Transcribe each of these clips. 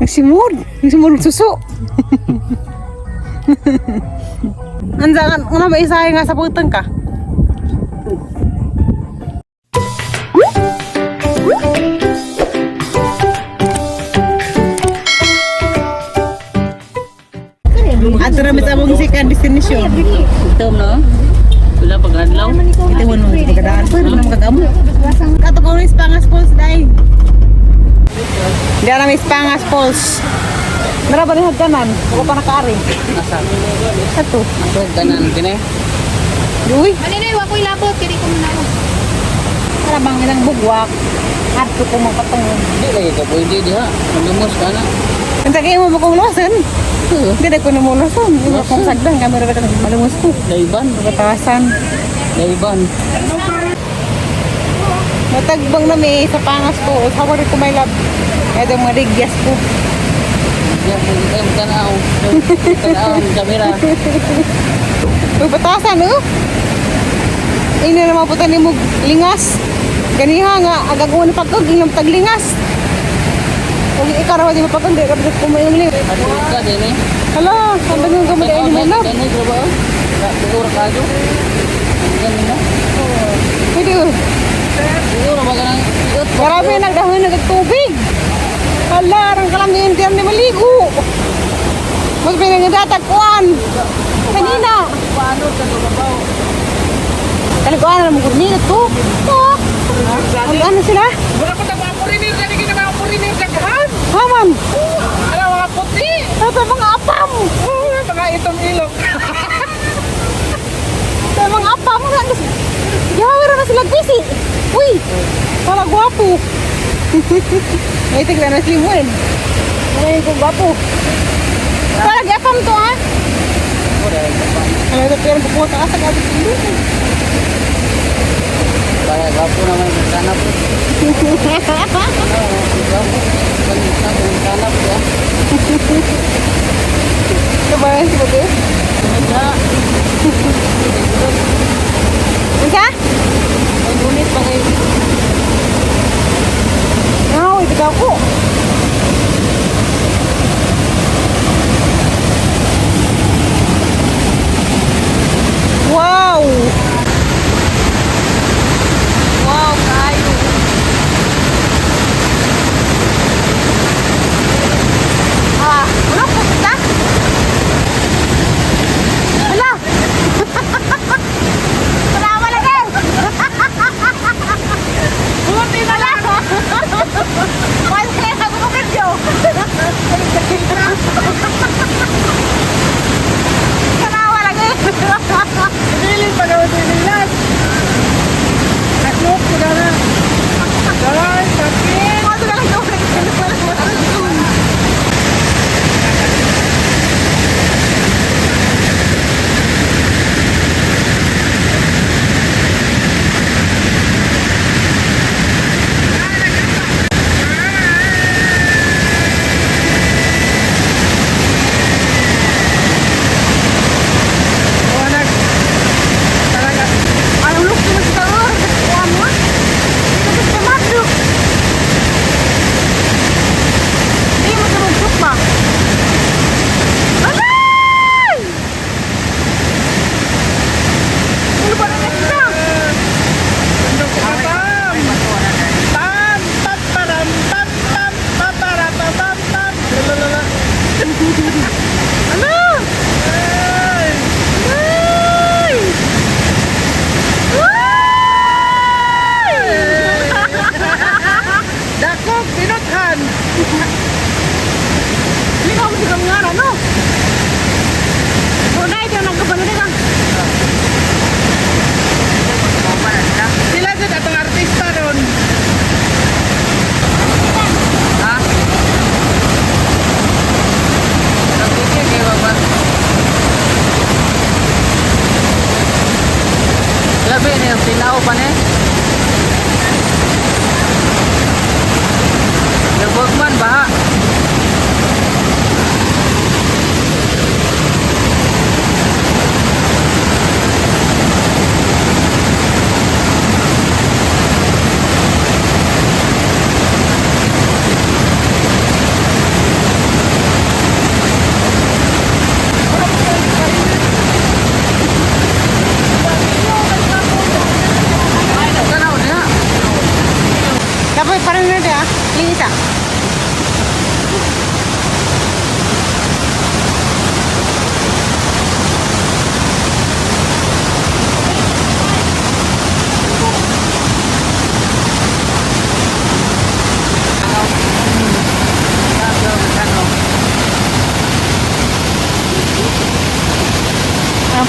Nagsimod. Nagsimod suso. Ansa nga ba isahe nga sa putang ka? Ato na sa among second destination. Itom no? Wala pag-adlaw. Ito mo nung pagkadaan. Pwede mo kagamo. Kato ko ni Spangas Falls dai. Di na may Spangas Falls. Nara ba ni hagdanan? Ako pa nakaari. Asa? Ato. Ato ganan kini. Uy, Maninay, wako'y labot. Kini ko muna ako. para bang ilang bugwak. Adto ko magpatungod. Di lagi ka pwede diha. Malumos ka na. Ang tagay mo mo kong losan. Hindi na ko na mo losan. Iba kong sagdan. Kamera ka na malungos ko. Daiban. Pagkatawasan. Daiban. Matagbang na may sa Pangas Falls. How are ko my love? Ito mga rigyas ko. Diyan mo tayo tanaw. Tanaw ang kamera. Uy, batasan, oh. Ini na maputan ni mo lingas. Ganiha nga, agag una pagkag, inyong taglingas. Kung ikaw raw di mo pagkag, di ka pa kumayong lingas. Ato ka din eh. Hala, ang bangon ka mo ni mo love. Ganun ba ba? Siguro kayo. Ganun na. Pwede, oh. Siguro ba ganang iot ba? Marami nagdahon nagtubig. Hala, arang kalam ni Indian ni maligo. Mas pinangadatagpuan. Kanina. Paano ka lumabaw? Kaliguan na mo gurnilo to. Oh. Ang ano sila? Wala ko tama puriner dyan, hindi na mga puriner daghan. Haman. Ano mga puti? Ito mga apam. Oo, mga itong ilok. Sa mga apam nga. Gawin na sila busy. Uy, para gwapo. May tignan na slimuin. Ay, kung gwapo. Para gyapam to ha. Ano ito pero kukuha ka sa gabi kilo. Para gapo naman ang kanap. Gapo. Kanap ya. Kabayan si Babe. Unsa? Ay ngunit pa kayo. Ah, ito ko. Wow! Wow, kayo. Ah, wala po kita. Wala. Wala wala ka. Buti na lang. Wala kaya ako ko video. Kanawa lagi. Dili pa naman dililan. Naklok ko na na. Dahil, sakit. Ano na lang gawin?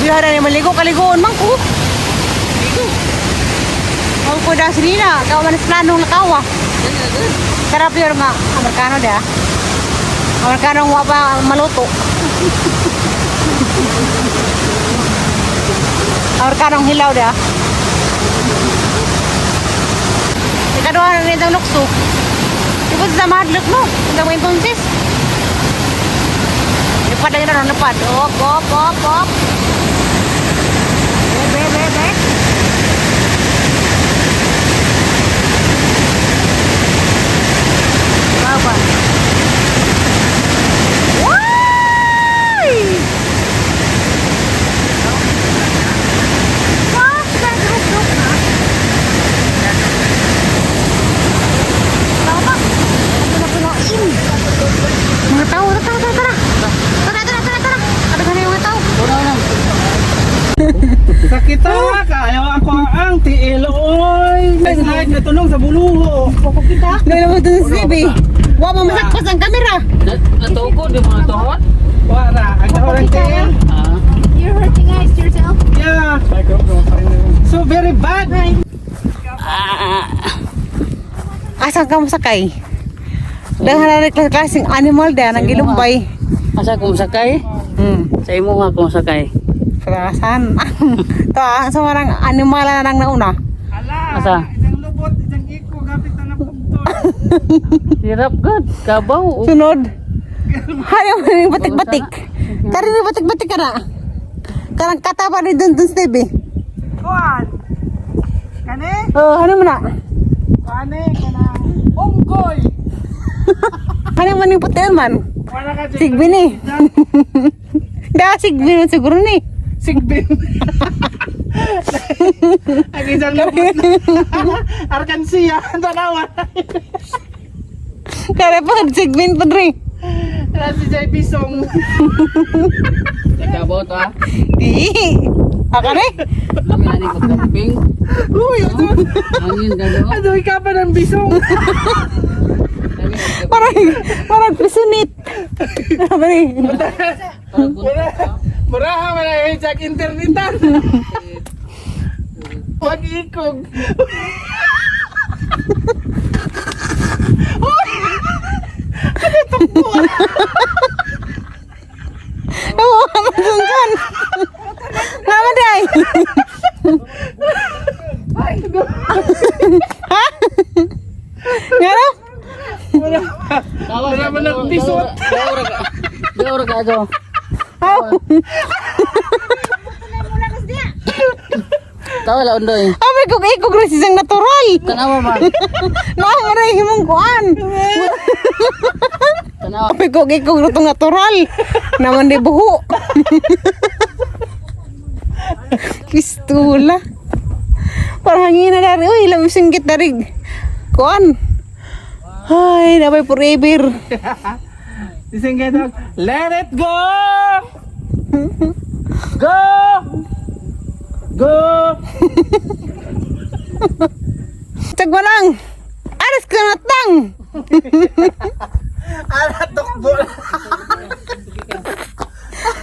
Diha na ni maligo kaligoon man ko. Ligo. Ang ko daw sinina, kaw man sa planong lakawa. Sarap yun nga, Amerikano da. Amerikano wa pa maluto. Amerikanong hilaw da. Ikaduha na nitong lukso. Ipo sa mahadlok mo. Ito mo entonces. Lipad na yun, lipad. Op, op, op, op. Be, be, be, be. Baba. Why? Wah, druk, druk. Tao ba? Ano na punain? Mga tao, tara, tara, tara. Tara, tara, tara, tara. Kadaghan yung mga tao. Sakit na kayo ako ang tiil oy. Slide na tulong sa buluho. Dahil naman ito sa CV. Wa mo masakpas ang kamera. Natuko, di mo natuhot? Wala, ang ang tiil. Ah. You're hurting eyes yourself. Yeah. So very bad. Asa ka masakay? Dahil na klaseng animal dahil ang gilumbay. Asa kung sakay? Sa imo nga kung sakay. Perasan. To ah, sa marang animal na nang nauna. Ala, Asa? isang lubot, isang iko, gapit na napugtol. Hirap gud, kabaw. Sunod. Hari mo yung batik-batik. Kari ni batik-batik ka na. Karang kataba ni dun dun Steve. Kuan. Kani? Oh, ano mo na? Kani kana unggoy. Ano man yung puti man? Wala ka dyan. Sigbin eh. Da, sigbin man siguro ni. Sigbin. Ang isang lubot na. Arkansiya, tanawa. Kare pa, sigbin pa dre. Wala si Jay Bisong. Kabaw to ah. Di. Akare? Kami ani magkamping. Uy, ito. Angin gado. Ano, ikaw pa ng bisong. Parang, parang prisunit. Pare. Muraha man ay Jack internetan. Wag ikog. Oo, ano dun dun? Nama day. Ha? Ngano? Wala man ng pisot. Gawa ka do. Oh. Tawa la undoy. Abay kung ikog rin siyang natural. Tanawa ma. Naama rin himong kuan. Tanawa. Abay kung ikog rin itong natural. Naman di buho. Pistula. Parang hangin na dari. Uy, ilang singgit dari. Kuan. Ay, nabay forever. Isang ganito, let it go! Go! Go! Tagwa lang. Aras ka na tang. Ala, tukbo.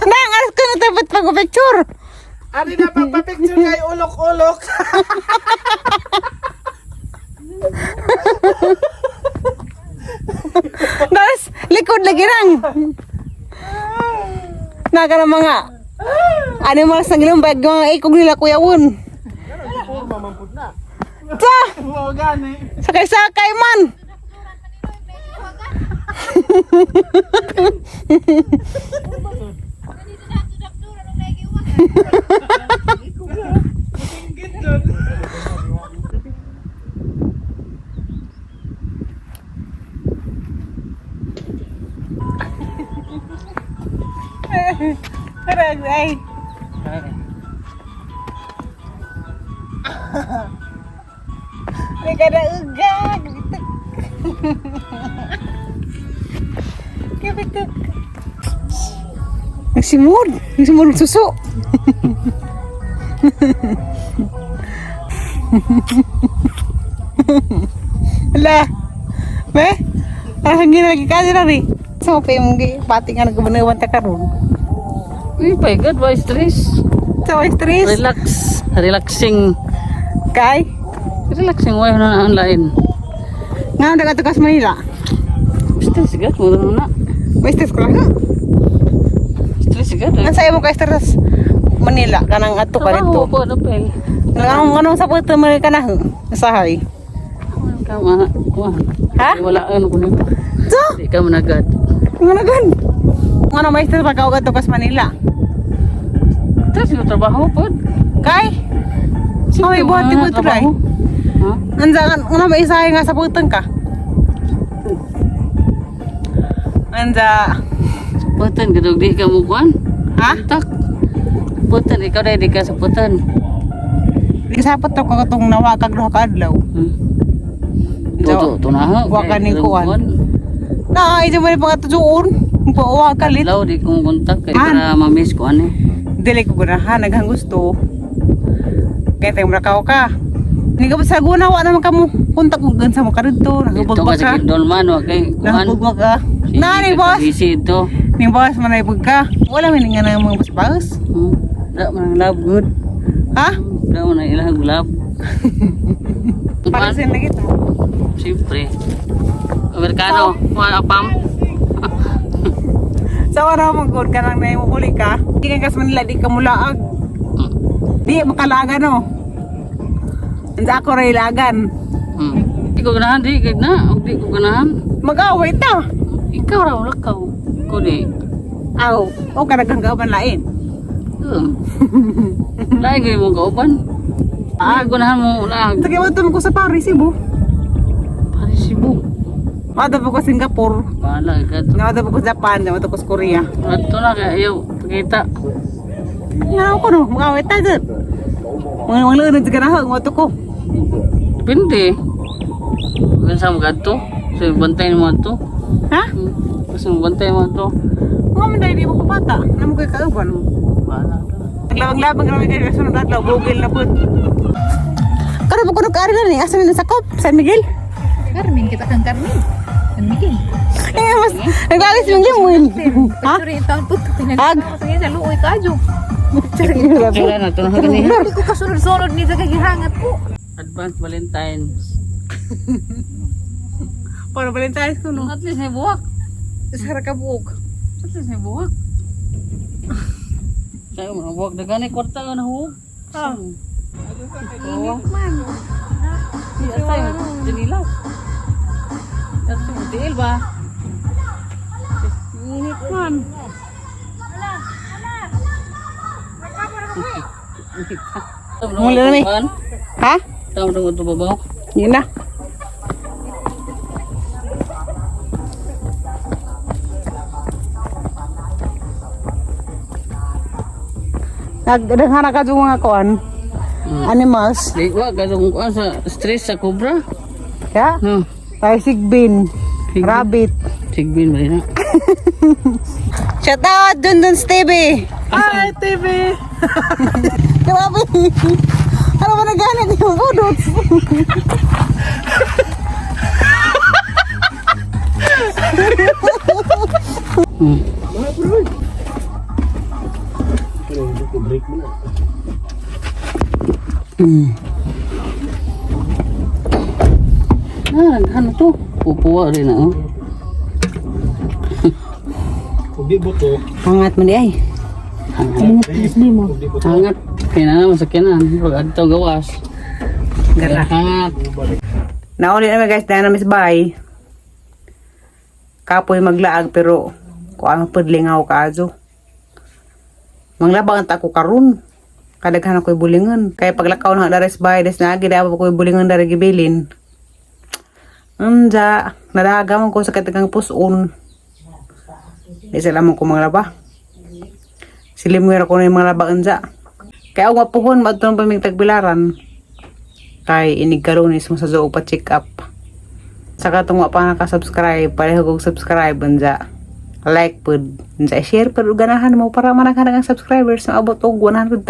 Nang, aras ka na tapat pag-picture. Ari na pagpapicture kay ulok-ulok. Daras, likod lagi nang. Naka ng mga animals ng gilumbay, mga ikog nila Kuya Wun. Ta, Mo gani. sakay-sakay man. Parang ay. May kada uga. Gibitok. Gibitok. Nagsimod. Nagsimod suso. Ala. Be? Parang hangin lagi ka dira ri. So, pa yung pati nga nagbunawan ta karon. Uy, pay god, why stress? Sa way stress. Relax. Relaxing. Kay Relaxing way na ang lain. nga daga to kas Manila. Stress gad mo na. May stress ko lang. Stress gad. Ang sayo mo ka stress Manila kanang adto ka Trabaho dito. po dapel. Anong anong sa puto mo ka na? Sahay. Ka ma kuan. Ha? Wala ano kuno. So, Di ka managad. nga na gan. Nga may stress pagka og adto kas Manila. Stress yung trabaho po. Kay Ay, buhat di ko try. Ha? Anza nga may isahay nga sa putong ka. Anza. Saputan kadog di ka mo kuan. Ha? Tak. Saputan ikaw dai di ka saputan. Di ka sapot to ka katong nawa kag duha ka adlaw. To to na ha. Wa ka ni kuan. Na, ay mo ni pangatujuon. Puwa ka lit. Law di kong kontak kay Ah. para ma-miss ko ani. Dili ko ganahan, naghang gusto. Kaya tayo murakaw ka. Ni ka sa guna wa naman kamo. Kontak mo gansa mo ka dito, Dito nahubog ka ba sa ka? Kindolman wa kay kuan. Nahubog ba ka? Na ni boss. Busy ito. Ni boss manay pag ka. Wala man nga na mga boss. Da man ang love good. Ha? Da man ang ilang love. Para Kuan, sa lagi to. siyempre. Amerikano, kuan apam. Sa wala mo good ka nang naimo huli ka. Di ka kas Manila di ka mulaag. Di makalaga no. Anza ako ray lagan. Di ko ganahan di kay na, og di ko ganahan. Mag-away ta. Ikaw ra wala ka. Ko di. Aw, o ka naghanggaban lain. Lain gyud mo kauban. Ah, ganahan mo lag. Sige mo ko sa Paris, Cebu. Paris Cebu. Mada po ko Singapore. Bahala ka to. Nawada po ko sa Japan, nawada ko sa Korea. Ato na kay ayaw pakita. Nga ako no, mag-away ta dyan. Mga mga lunod sa ganahan, mga ko. Depende. Kung sa mga to, so bantay mo to. Ha? Kasi bantay mo to. Mga man dahil di mo ko bata. Namo ko'y kauban. Bahala ka. Naglabang-labang kami kayo sunod adlaw, Google na po. Karon mo kuno kaari na ni, asa man sa Cop, San Miguel. Carmen, kita kang Carmen. San Miguel. Eh, mas naglalis yung limuin. Ha? Picture yung taon po. Ag. Sige, sa luoy ka, Jo. Kailan na to na ganiha. Hindi ko kasunod-sunod ni sa kagihangat po. Advance Valentine's. Para Valentine's ko no. At least may buwak. Sara ka buok. At least may buwak. Sayo mo buwak na gani kwarta ka na huwag. Ah. Init man. Si asay dinilas. Ato tiil ba? Init man. Mula na, mi. Ha? Tama na ito babaw. Yun na. Nagdaghana ka yung mga kuan. Animals. Di wa kadtong kuan sa stress sa cobra. Ya? Hmm. Tayo sigbin. Rabbit. Sigbin ba na? Shout out dun dun Stevie. Hi, TV! Grabe. Ano ba naghanap yung budots? Break mo na. Ah, ano to? Pupuwa rin na oh. Ubi buto. Angat man di ay. Ubi buto. Hangat. Kaya na naman sa kinan. Pag adto gawas. Gara. Hangat. Nauli naman guys, dahil namin sa bahay. Kapoy maglaag pero kung ano padlingaw ka azo. Manglabang ta ko karon. Kadaghan ako'y bulingan. Kaya paglakaw na dari sa bahay, des naagi dapat ako'y bulingan dari gibilin. Unja, nadaga man ko sa katagang puson. Di sila mo ko manglaba. Silimwer ko na yung mga laba unja. Kaya ako mapuhon, maadto pa mig tagbilaran kay inig karoon mo sa zoo pa check up. Saka tong wa pa naka-subscribe, pareho kog subscribe unja. Like pud, unja share pud ug ganahan mo para managhan ang subscribers maabot og 100,000.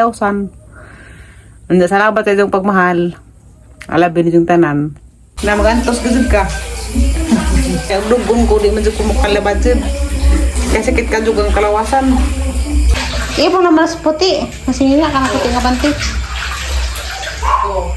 Unja salamat sa inyong pagmahal. Alabi ninyong tanan. Na magantos gud ka. Kaya dugon ko di man jud ko makalabad jud. Kaya sakit ka jud ang kalawasan. Ibo naman sa puti. Kasi nila ka na puti nga panty. Oh.